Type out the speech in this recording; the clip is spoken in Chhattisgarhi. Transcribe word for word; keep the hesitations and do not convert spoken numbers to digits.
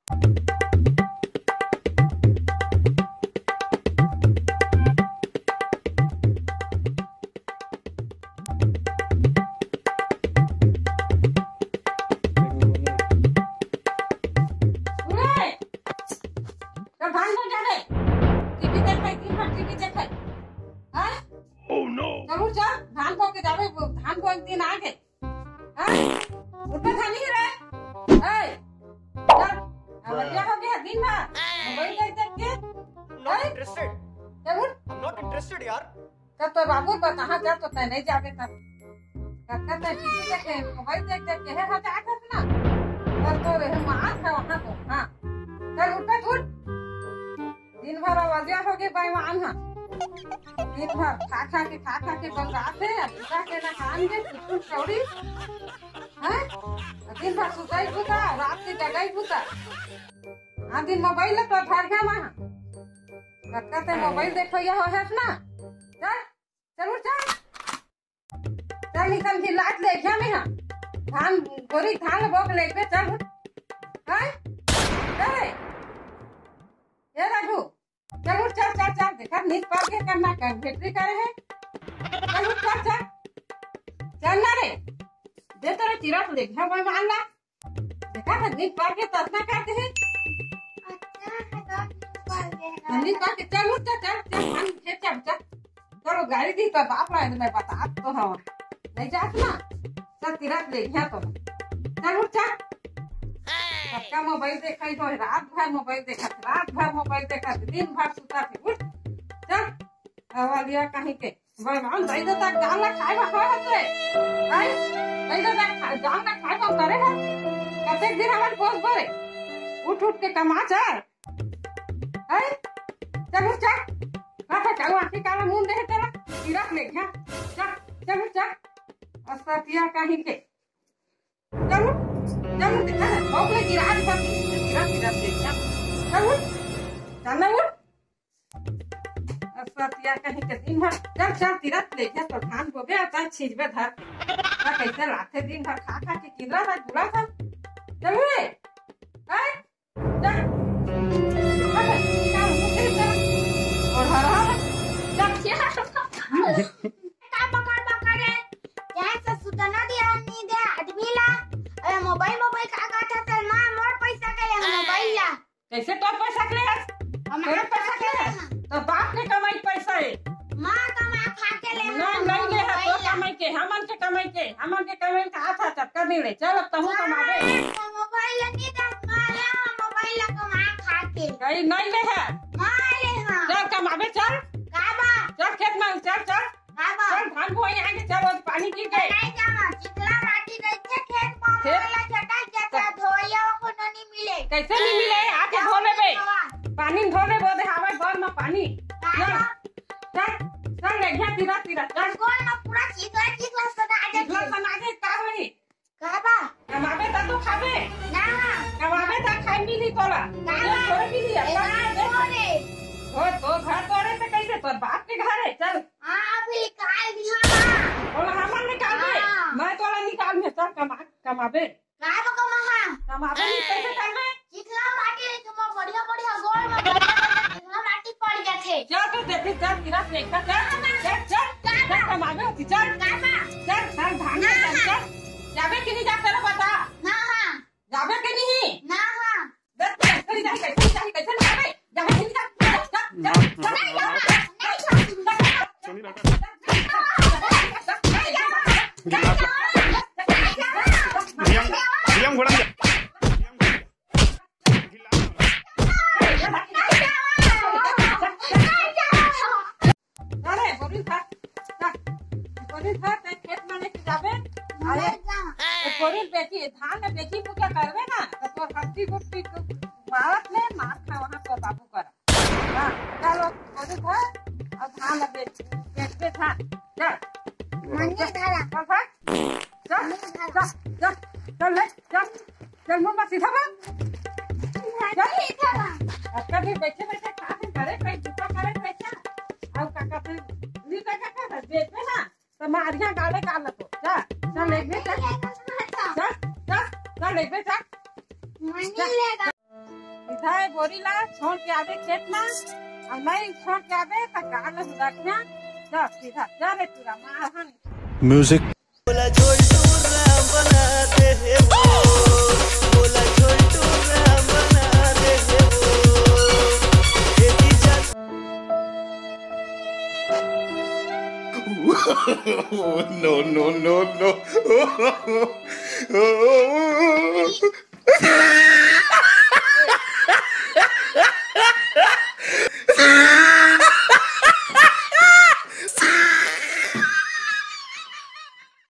उरे! चल धान बोए जाबे। टीवी देखे, दिन भर टीवी देखे। हाँ? चल उठ, चल, धान बोए के जाबे, धान बोए के दिन आगे। हाँ? उठ के धान नहीं रे। ए, चल, अब क्या हो गया दिन भर? मोबाइल देख देख के। Not interested। चल उठ। I'm not interested यार। तब तो बाबू बताहा जा तो तय नहीं जाबे तब। कब तक तय टीवी देखे, मोबाइल देख देख के है, हाँ, जात हस ना। तब तो रहे मार खा वहाँ तो, हाँ। चल उठ, उठ। दिन भर आवाजिया हो गई बेईमान हा। दिन भर खा खा के, खा खा के बगरात है, अब खा के ना खान दे, कुछ कौड़ी। हैं? दिन भर सुताई बुता, रात के जगाई बुता। हाँ, दिन मोबाइल ला तो धर गया वहाँ। कब तक तय मोबाइल देखो ये हो है ना। चल, चल उठ, चल। चल निकल के लात ले गया मैं हाँ। धान, गोरी धान बोक ले गए, चल उठ। हाँ? चल रे। ए रघु, चल उठ, चल, चल, चल। देखा, नींद पड़ के करना कर, भेटरी करे है। चल उठ, चल, चल। चल ना रे। दे तेरे चिरत ले गया, मैं मान ला। देखा था, नींद पड़ के ततना करते हैं। अच्छा, तो नींद पड़ गया। तो नींद पड़ के चल उठ, चल, चल, चल, हम खेत चल, चल। चलो, गाड़ी दी तो बाप ला, मैं बता तो हूँ। नहीं जात ना, चल, तिरक ले गया तो। चल उठ, चल। सबका मोबाइल देखा ही तो है, रात भर मोबाइल देखा, रात भर मोबाइल देखा, दिन भर सुता थे। उठ, चल। अवलिया कहीं के। भगवान, दई दे तक जान ला खाए बा, खाए हस रे। हैं? दई दे तक खा-, जान ला खाए बा करे हस। कतेक दिन हमन पोस बरे। उठ, उठ के कमा चल। हैं? चल उठ, चल। का था, चल, आँखी काला मुंह दे तेला। तिरक ले गया। चल, चल उठ, चल। असतिया कहीं के। चल उठ, चल उठ, देखा है, भौंक ले, गिरा दे सब, गिरा, गिरा दे, चल। चल उठ, चल ना उठ। असतिया कहीं के दिन भर, चल, चल, तिरत ले जा, तो धान बोबे, आ चल, छींचबे धर के। आ कैसे लाथे दिन भर खा खा के किंदरा था, बुला था। चल रे, आय, चल। चल, चल, चल। और हर हर, चल। का बकर बकर है? यहाँ से सुतना दिया नहीं दे आदमी ला। अरे मोबाइल, मोबाइल का कहत हस? माँ, मोर पैसा के ले मोबाइल ला। कैसे तोर पैसा के ले हस? हम तोर पैसा के ले हस? तो बाप के कमाई पैसा है। माँ कमा खा के ले नहीं, हम नहीं ले हस, मोबाइल तोर ला। कमाई के, हमन के कमाई के, हमन के कमाई का हाथ हाथ चक्का नहीं ले। चल अब तहूँ कमाबे। माँ, तो मोबाइल ला नहीं दे, माँ ले हम मोबाइल ला कमा खा के। नहीं, नहीं ले हस। माँ ले हाँ। चल कमाबे, चल। का बा? चल खेत में, चल, चल। बाबा। चल, धान बोए आगे, चल, आज पानी गिर गए। नहीं जावा, चिखला माटी रहिथे खेत में, खेत? वाला झटक जाथे, धोइया कोनो नहीं मिले। कैसे नहीं मिले? आके धो लेबे। बाबा। पानी धो लेबो, दे हवे घर में पानी। बाबा। चल, चल, चल, ले गया, तीरा, तीरा, चल। कौन में पूरा चिखला, चिखला सना जाथे। चिखला सना जाथे, का होई? का बा? कमाबे त तो खाबे। ना। कमाबे त खाए मिली तोला। का ये बा? थोड़े मिली, ए, अपन ना घर दे। तोरे। हो, तो घर तोरे त कैसे? तोर बाप के घर है, चल। हाँ, अभी निकाल दिया बा। बोला, हमन निकाल दे। हाँ। मैं तोला निकाल में, चल कमा, कमाबे। का बा कमा, हाँ? कमाबे नहीं, कैसे करबे? चिखला माटी रहिथे, बढ़िया, बढ़िया गोल में बढ़िया, बढ़िया चिखला माटी पड़ जाथे। चल तो देखी, चल, तीरा देखा, चल, चल, चल, चल, कमाबे होती, चल। चल, चल, धान में चल, चल। जाबे कि नहीं जाबे, चलो बता। ना, हाँ। जाबे कि नहीं? ना, हाँ। देख, कैसे नहीं जाबे, कैसे नहीं जाबे, कैसे नहीं जाबे? जाबे कि नहीं जाबे? चल, चल, चल, चल। नहीं जाबे, नहीं जाबे। भैया, भैया, घोड़ा में जा। अरे, बोरी उठा, उठा। बोरी उठा, तैं खेत में लेके जाबे। अरे, तो बोरी बेची, धान में बेची, पूजा करबे ना, तो तोर हड्डी गुट्टी तो मारत ले, मार खा वहाँ तोर बाबू करा। हाँ, चल, बोरी उठा, अब धान में बेच, बेच, बेच, हाँ, चल। मम्मी उठा ला। चल, भाग। चल, चल, चल, चल, ले, चल, चल, मुंह में सीधा बा। चल, सीधा बा। अब कभी बैठे बैठे खा के घरे पे जूता करे पैसा। अब का कहते हैं, नी का का का बेच में ना, तो मारिया गाले का लतो। चल, चल, ले बे, चल। चल, चल, चल, ले बे, चल। मम्मी लेगा। धाय बोरी ला छोड़ के आबे खेत मा, अउ नहीं छोड़ के आबे त गाल ला सुधार के जा सीधा जा रे टूरा मार हन। Music. No, no, no, no.